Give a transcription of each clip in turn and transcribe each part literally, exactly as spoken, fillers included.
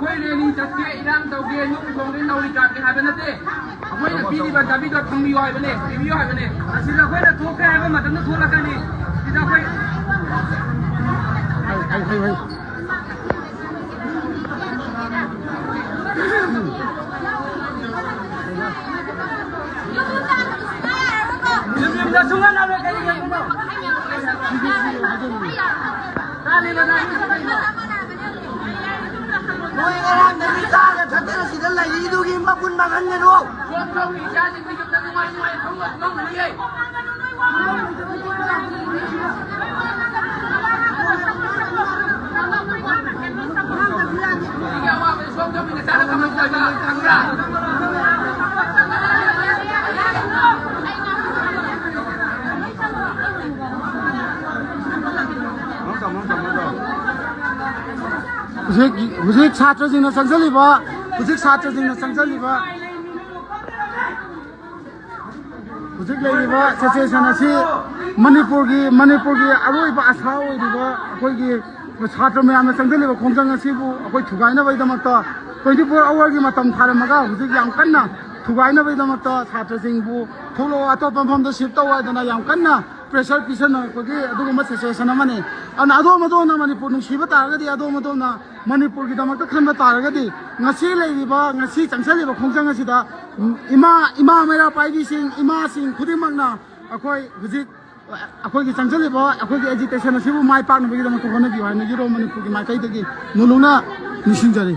ꯑꯩꯈꯣꯏ ꯔꯦꯂꯤ ꯆꯠꯀꯦ, ꯏꯔꯥꯡ ꯇꯧꯒꯦ, ꯅꯨꯡ ꯊꯣꯡꯒꯦ, ꯅꯥꯎꯔꯤ ꯀꯥꯞꯀꯦ ꯍꯥꯏꯕ ꯅꯠꯇꯦ꯫ ꯑꯩꯈꯣꯏꯅ ꯄꯤꯔꯤꯕ ꯗꯥꯕꯤꯗꯣ ꯐꯪꯕꯤꯌꯨ ꯍꯥꯏꯕꯅꯦ, ꯄꯤꯕꯤꯌꯨ ꯍꯥꯏꯕꯅꯦ꯫ ꯑꯁꯤꯗ ꯑꯩꯈꯣꯏꯅ ꯊꯣꯛꯀꯦ ꯍꯥꯏꯕ ꯃꯇꯝꯗ ꯊꯣꯛꯂꯛꯀꯅꯤ꯫ ꯁꯤꯗ ꯑꯩꯈꯣꯏ ꯌꯨꯝ ꯌꯨꯝꯗ ꯁꯨꯡꯍꯜꯂꯔꯣꯏ꯫ ꯀꯔꯤꯒꯤꯅꯣ? ꯅꯣꯏ ꯉꯔꯥꯡꯗꯒꯤ ꯆꯥꯔ ꯊꯛꯇꯅ ꯁꯤꯗ ꯂꯩꯔꯤꯗꯨꯒꯤ ꯃꯒꯨꯟ ꯃꯥꯡꯍꯟꯒꯅꯨ꯫ ꯍꯧꯖꯤꯛ, ꯍꯧꯖꯤꯛ ꯁꯥꯇ꯭ꯔꯁꯤꯡꯅ ꯆꯪꯁꯤꯜꯂꯤꯕ, ꯍꯧꯖꯤꯛ ꯁꯥꯇ꯭ꯔꯁꯤꯡꯅ ꯆꯪꯁꯤꯜꯂꯤꯕ ꯍꯧꯖꯤꯛ ꯂꯩꯔꯤꯕ situation ꯑꯁꯤ ꯃꯅꯤꯄꯨꯔꯒꯤ, ꯃꯅꯤꯄꯨꯔꯒꯤ ꯑꯔꯣꯏꯕ ꯑꯁꯥ ꯑꯣꯏꯔꯤꯕ ꯑꯩꯈꯣꯏꯒꯤ ꯁꯥꯇ꯭ꯔ ꯃꯌꯥꯝꯅ ꯆꯪꯁꯤꯜꯂꯤꯕ ꯈꯣꯡꯖꯪ ꯑꯁꯤꯕꯨ ꯑꯩꯈꯣꯏ ꯊꯨꯒꯥꯏꯅꯕꯒꯤꯗꯃꯛꯇ twenty four hourꯒꯤ ꯃꯇꯝ ꯊꯥꯔꯝꯃꯒ ꯍꯧꯖꯤꯛ ꯌꯥꯝ ꯀꯟꯅ ꯊꯨꯒꯥꯏꯅꯕꯒꯤꯗꯃꯛꯇ ꯁꯥꯇ꯭ꯔꯁꯤꯡꯕꯨ ꯊꯣꯛꯂꯛꯑꯣ, ꯑꯇꯣꯞꯄ ꯃꯐꯝꯗ shift ꯇꯧ ꯍꯥꯏꯗꯅ ꯌꯥꯝ ꯀꯟꯅ pressure ꯄꯤꯁꯟꯅꯔꯛꯄꯒꯤ ꯑꯗꯨꯒꯨꯝꯕ situation ꯑꯃꯅꯤ꯫ ꯑꯗꯨꯅ ꯑꯗꯣꯝ ꯑꯗꯣꯝꯅ ꯃꯅꯤꯄꯨꯔ ꯅꯨꯡꯁꯤꯕ ꯇꯥꯔꯒꯗꯤ, ꯑꯗꯣꯝ ꯑꯗꯣꯝꯅ ꯃꯅꯤꯄꯨꯔꯒꯤꯗꯃꯛꯇ ꯈꯟꯕ ꯇꯥꯔꯒꯗꯤ, ꯉꯁꯤ ꯂꯩꯔꯤꯕ, ꯉꯁꯤ ꯆꯪꯁꯤꯜꯂꯤꯕ ꯈꯣꯡꯖꯪ ꯑꯁꯤꯗ, ꯎꯝ, ꯏꯃꯥ, ꯏꯃꯥ ꯃꯩꯔꯥ ꯄꯥꯏꯕꯤꯁꯤꯡ, ꯏꯃꯥꯁꯤꯡ ꯈꯨꯗꯤꯡꯃꯛꯅ ꯑꯩꯈꯣꯏ ꯍꯧꯖꯤꯛ, ꯑꯩꯈꯣꯏꯒꯤ ꯆꯪꯁꯤꯜꯂꯤꯕ ꯑꯩꯈꯣꯏꯒꯤ agitation ꯑꯁꯤꯕꯨ ꯃꯥꯏ ꯄꯥꯛꯅꯕꯒꯤꯗꯃꯛꯇ ꯍꯣꯠꯅꯕꯤꯌꯨ ꯍꯥꯏꯅ ꯌꯨꯔꯣ ꯃꯅꯤꯄꯨꯔꯒꯤ ꯃꯥꯏꯀꯩꯗꯒꯤ ꯅꯣꯂꯨꯛꯅ ꯅꯤꯡꯁꯤꯡꯖꯔꯤ꯫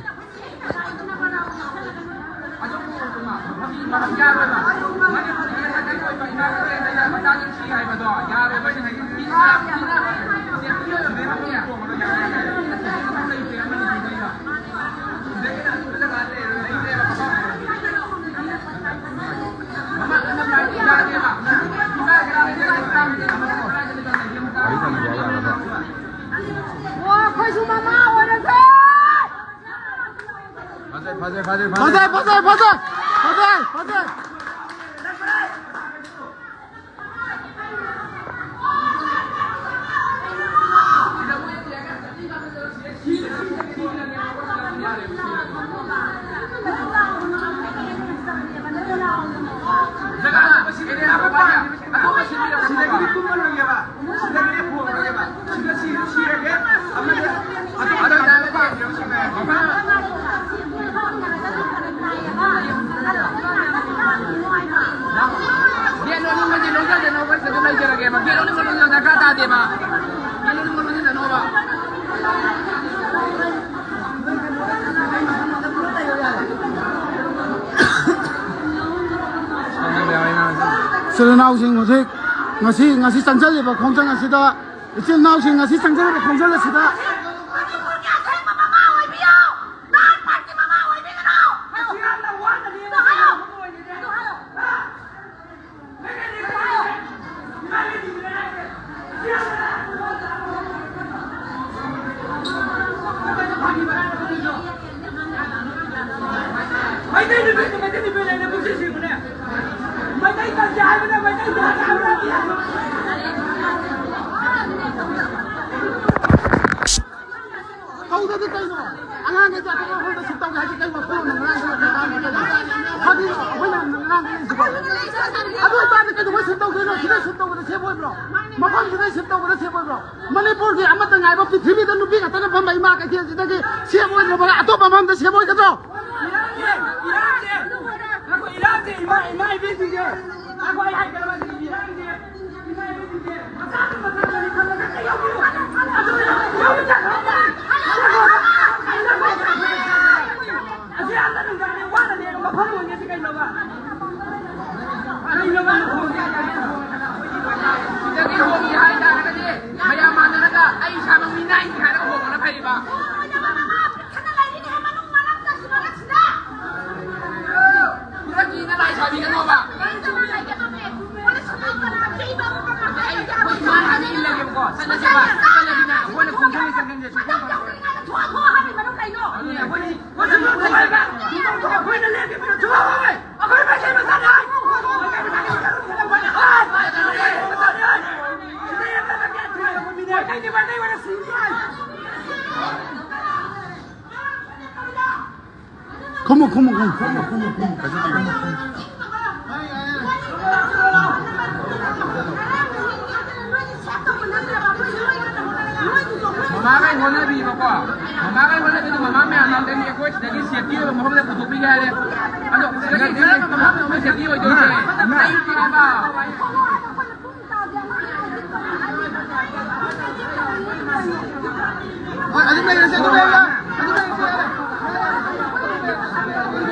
ꯑꯣ, ꯑꯩꯈꯣꯏꯁꯨ ꯃꯃꯥ ꯑꯣꯏꯔꯒꯦ! ꯐꯖꯩ, ꯐꯖꯩ, ꯐꯖꯩ, ꯐꯖꯩ꯫ ꯐꯖꯩ, ꯐꯖꯩ, ꯐꯖꯩ! ꯐꯖꯩ, ꯐꯖꯩ! ꯇꯨꯝꯃꯔꯣꯏꯒꯦꯕ, ꯁꯤꯗ ꯂꯦꯞꯄꯔꯣꯏꯒꯦꯕ, ꯁꯤꯗ ꯁꯤ-, ꯁꯤꯔꯒꯦ, ꯑꯃꯗꯤ ꯑꯇꯣꯞꯄ ꯖꯒꯥꯗ ꯄꯥꯟꯒꯦꯕ, ꯁꯤꯅꯦ꯫ ꯒꯦꯠ ꯂꯣꯟꯅꯤꯡꯕꯗꯤ ꯂꯣꯟꯖꯗꯅꯣ, ꯑꯩꯈꯣꯏ ꯁꯤꯗ ꯑꯗꯨꯝ ꯂꯩꯖꯔꯒꯦꯕ꯫ ꯒꯦꯠ ꯂꯣꯟꯅꯤꯡꯕ ꯂꯣꯟꯖ-, ꯗꯔꯀꯥꯔ ꯇꯥꯗꯦꯕ꯫ ꯒꯦꯠ ꯂꯣꯟꯅꯤꯡꯕ ꯂꯣꯟꯖꯗꯅꯣꯕ꯫ ꯏꯆꯤꯜ ꯏꯅꯥꯎꯁꯤꯡ ꯍꯧꯖꯤꯛ ꯉꯁꯤ, ꯉꯁꯤ ꯆꯪꯁꯤꯜꯂꯤꯕ ꯈꯣꯡꯖꯪ ꯑꯁꯤꯗ, ꯏꯆꯤꯜ ꯏꯅꯥꯎꯁꯤꯡ ꯉꯁꯤ ꯆꯪꯁꯤꯜꯂꯤꯕ ꯈꯣꯡꯖꯪ ꯑꯁꯤꯗ ꯃꯅꯤꯄꯨꯔꯒꯤ ꯑꯁꯦꯡꯕ ꯃꯃꯥ ꯑꯣꯏꯕꯤꯌꯨ! ꯅꯍꯥꯟ ꯄꯥꯔꯇꯤ ꯃꯃꯥ ꯑꯣꯏꯕꯤꯒꯅꯨ! ꯑꯗꯨ ꯍꯥꯏꯌꯣ! ꯑꯗꯨ ꯍꯥꯏꯌꯣ! ꯃꯩꯇꯩ ꯅꯨꯄꯤꯗꯨ ꯃꯩꯇꯩ ꯅꯨꯄꯤ ꯂꯩꯅ ꯄꯨꯟꯁꯤ ꯁꯤꯕꯅꯦ꯫ ꯃꯩꯇꯩ ꯀꯜꯆꯔ ꯍꯥꯏꯕꯅ ꯃꯩꯇꯩ ꯖꯥꯠ ꯍꯥꯏꯕ ꯅꯠꯇꯦ꯫ ꯇꯧꯗꯗꯤ ꯀꯩꯅꯣ? ꯑꯉꯥꯡꯈꯩꯗꯣ ꯑꯇꯣꯞꯄ ꯃꯐꯝꯗ ꯁꯤꯐ ꯇꯧꯒꯦ ꯍꯥꯏꯁꯦ ꯀꯩ ꯋꯥꯈꯜꯂꯣꯟꯅꯣ? ꯉꯔꯥꯡꯁꯨ ꯐꯥꯒꯤ ꯑꯩꯈꯣꯏꯅ ꯉꯔꯥꯡ ꯂꯩꯁꯤꯕꯣ? ꯑꯗꯨ ꯑꯣꯏꯇꯥꯔꯗꯤ ꯀꯩꯗꯧꯕꯩ ꯁꯤꯐ ꯇꯧꯗꯣꯏꯅꯣ? ꯁꯤꯗ ꯁꯤꯐ ꯇꯧꯕꯗ ꯁꯦꯐ ꯑꯣꯏꯕ꯭ꯔꯣ? ꯃꯐꯝꯁꯤꯗ ꯁꯤꯐ ꯇꯧꯕꯗ ꯁꯦꯐ ꯑꯣꯏꯕ꯭ꯔꯣ? ꯃꯅꯤꯄꯨꯔꯒꯤ ꯑꯃꯠꯇ ꯉꯥꯏꯕ ꯄ꯭ꯔꯤꯊꯤꯕꯤꯗ ꯅꯨꯄꯤ ꯉꯥꯛꯇꯅ ꯐꯝꯕ ꯏꯃꯥ ꯀꯩꯊꯦꯜꯁꯤꯗꯒꯤ ꯁꯦꯐ ꯑꯣꯏꯗ꯭ꯔꯕ ꯑꯇꯣꯞꯄ ꯃꯐꯝꯗ ꯁꯦꯐ ꯑꯣꯏꯒꯗ꯭ꯔꯣ? ꯏꯔꯥꯡꯁꯦ, ꯏꯔꯥꯡꯁꯦ, ꯉꯥꯏꯈꯣ, ꯏꯔꯥꯡꯁꯦ, ꯏꯃꯥ, ꯏꯃꯥ ꯏꯕꯦꯟꯁꯤꯡꯁꯦ, ꯉꯥꯏꯈꯣ, ꯑꯩ ꯍꯥꯏꯒꯗꯕ ꯏꯔꯥꯡꯁꯦ, ꯏꯃꯥ ꯏꯕꯦꯟꯁꯤꯡꯁꯦ, ꯃꯆꯥ ꯃꯆꯥ ꯃꯅꯤ ꯈꯜꯂꯒ ꯍꯦꯛꯇ ꯌꯥꯎꯕꯤꯌꯨ꯫ ꯑꯗꯨ ꯌꯥꯎꯕꯤꯌꯨ꯫ ꯑꯁꯤ ꯌꯥꯝꯅ ꯅꯨꯡꯗꯥꯡꯅꯦ, ꯋꯥꯅꯅꯦ, ꯃꯐꯝ ꯑꯣꯏꯅ ꯁꯤ ꯀꯩꯅꯣꯕ? ꯀꯩꯅꯣꯕ ꯃꯐꯝ? ꯁꯤꯗꯒꯤ ꯍꯣꯡꯒꯦ ꯍꯥꯏꯇꯥꯔꯒꯗꯤ ꯃꯌꯥꯝ ꯃꯥꯟꯅꯔꯒ ꯑꯩ ꯏꯁꯥꯃꯛ ꯃꯤꯅꯥꯏꯅꯤ ꯍꯥꯏꯔꯒ ꯍꯣꯡꯕꯅ ꯐꯩꯕ꯫ ꯈꯨꯗꯛꯀꯤꯅ ꯂꯥꯏ ꯁꯥꯕꯤꯒꯅꯣꯕ꯫ ꯑꯩ, ꯑꯩꯈꯣꯏ ꯏꯃꯥꯅ ꯍꯥꯏꯕ ꯏꯜꯂꯒꯦꯕꯀꯣ꯫ ꯆꯠꯂꯁꯦꯕ꯫ ꯆꯠꯂꯗꯤꯅꯦ ꯑꯩꯈꯣꯏꯅ ꯈꯣꯡꯖꯪ ꯆꯪꯁꯤꯟꯁꯦ ꯁꯨꯡꯐꯪ ꯐꯪꯉꯣꯏ꯫ ꯑꯗꯨꯅꯦ ꯑꯩꯈꯣꯏꯅ ꯈꯨꯝꯃꯨ, ꯈꯨꯝꯃꯨ, ꯈꯨꯝꯃꯨ, ꯈꯨꯝꯃꯨ, ꯈꯨꯝꯃꯨ, ꯈꯨꯝꯃꯨ꯫ ꯀꯩꯁꯨ ꯀꯤꯒꯅꯨ꯫ ꯃꯃꯥ ꯂꯩꯕ ꯅꯠꯇ꯭ꯔꯗꯤ ꯃꯃꯥ ꯃꯌꯥꯝ ꯂꯥꯛꯀꯅꯤ꯫ ꯑꯩꯈꯣꯏ ꯁꯤꯗꯒꯤ ꯁꯦꯐꯇꯤ ꯑꯣꯏꯕ ꯃꯐꯝꯗ ꯄꯨꯊꯣꯛꯄꯤꯒꯦ ꯍꯥꯏꯔꯦ꯫ ꯑꯗꯣ ꯁꯤꯗꯒꯤ ꯀꯔꯝꯕ ꯃꯐꯝꯗꯅꯣ ꯁꯦꯐꯇꯤ ꯑꯣꯏꯗꯣꯏꯁꯦ? ꯑꯩꯒꯤ ꯍꯥꯏꯕ꯫ ꯍꯣꯏ, ꯑꯗꯨꯝ ꯂꯩꯔꯁꯦ, ꯑꯗꯨꯝ ꯂꯩꯔꯁꯦ, ꯑꯗꯨꯝ ꯂꯩꯔꯁꯦ꯫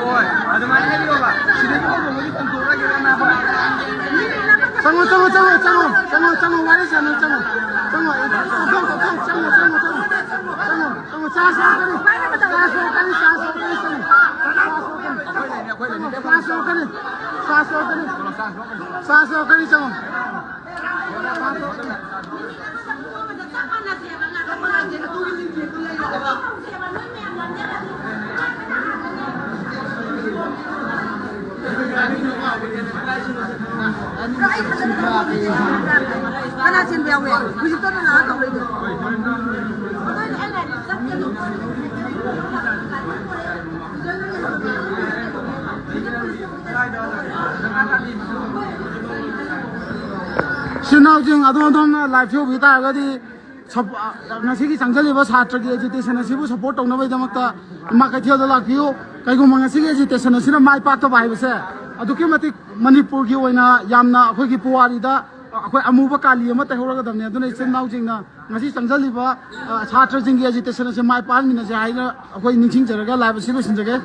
ꯍꯣꯏ, ꯑꯗꯨꯃꯥꯏꯅ ꯂꯩꯔꯣꯕ꯫ ꯁꯤꯗꯒꯤ ꯍꯧꯕꯕꯨꯗꯤ ꯇꯝꯊꯣꯛꯑꯒꯦ, ꯅꯪ꯫ ꯆꯪꯉꯣ, ꯆꯪꯉꯣ, ꯆꯪꯉꯣ, ꯋꯥꯔꯤ ꯁꯥꯟꯅ ꯆꯪꯉꯣ꯫ ꯆꯪꯉꯣ, ꯆꯪꯉꯣ, ꯆꯪꯉꯣ, ꯆꯪꯉꯣ, ꯆꯪꯉꯣ, ꯆꯪꯉꯣ꯫ ꯆꯪꯉꯣ, ꯆꯪꯉꯣ, ꯆꯥ ꯁꯣꯛꯀꯅꯤ꯫ ꯆꯥ ꯁꯣꯛꯀꯅꯤ, ꯆꯥ ꯁꯣꯛꯀꯅꯤ, ꯆꯪꯉꯣ꯫ ꯆꯥ ꯁꯣꯛꯀꯅꯤ꯫ ꯆꯥ ꯁꯣꯛꯀꯅꯤ꯫ ꯆꯥ ꯁꯣꯛꯀꯅꯤ, ꯆꯪꯉꯣ꯫ ꯀꯅꯥ ꯆꯦꯟꯕ ꯌꯥꯎꯒꯦ? ꯍꯧꯖꯤꯛꯇ ꯂꯥꯛꯑ ꯇꯧꯔꯛꯏꯅꯦ꯫ ꯏꯆꯤꯟ ꯏꯅꯥꯎꯁꯤꯡ, ꯑꯗꯣꯝ ꯑꯗꯣꯝꯅ live ꯊꯤꯍꯧꯕꯤ ꯇꯥꯔꯒꯗꯤ, ꯁꯞ-, ꯑ, ꯉꯁꯤꯒꯤ ꯆꯪꯁꯤꯜꯂꯤꯕ ꯁꯥꯇ꯭ꯔꯒꯤ agitation ꯑꯁꯤꯕꯨ support ꯇꯧꯅꯕꯒꯤꯗꯃꯛꯇ ꯏꯃꯥ ꯀꯩꯊꯦꯜꯗ ꯂꯥꯛꯄꯤꯌꯨ꯫ ꯀꯩꯒꯨꯝꯕ ꯉꯁꯤꯒꯤ agitation ꯑꯁꯤꯅ ꯃꯥꯏ ꯄꯥꯛꯇꯕ ꯍꯥꯏꯕꯁꯦ ꯑꯗꯨꯛꯀꯤ ꯃꯇꯤꯛ ꯃꯅꯤꯄꯨꯔꯒꯤ ꯑꯣꯏꯅ ꯌꯥꯝꯅ ꯑꯩꯈꯣꯏꯒꯤ ꯄꯨꯋꯥꯔꯤꯗ ꯑꯩꯈꯣꯏ ꯑꯃꯨꯕ ꯀꯥꯂꯤ ꯑꯃ ꯇꯩꯍꯧꯔꯒꯗꯕꯅꯤ꯫ ꯑꯗꯨꯅ ꯏꯆꯤꯟ ꯏꯅꯥꯎꯁꯤꯡꯅ ꯉꯁꯤ ꯆꯪꯁꯤꯜꯂꯤꯕ, ꯑ, ꯁꯥꯇ꯭ꯔꯁꯤꯡꯒꯤ agitation ꯑꯁꯤ ꯃꯥꯏ ꯄꯥꯛꯍꯟꯃꯤꯟꯅꯁꯦ ꯍꯥꯏꯅ ꯑꯩꯈꯣꯏ ꯅꯤꯡꯁꯤꯡꯖꯔꯒ live ꯑꯁꯤ ꯂꯣꯏꯁꯤꯟꯖꯒꯦ꯫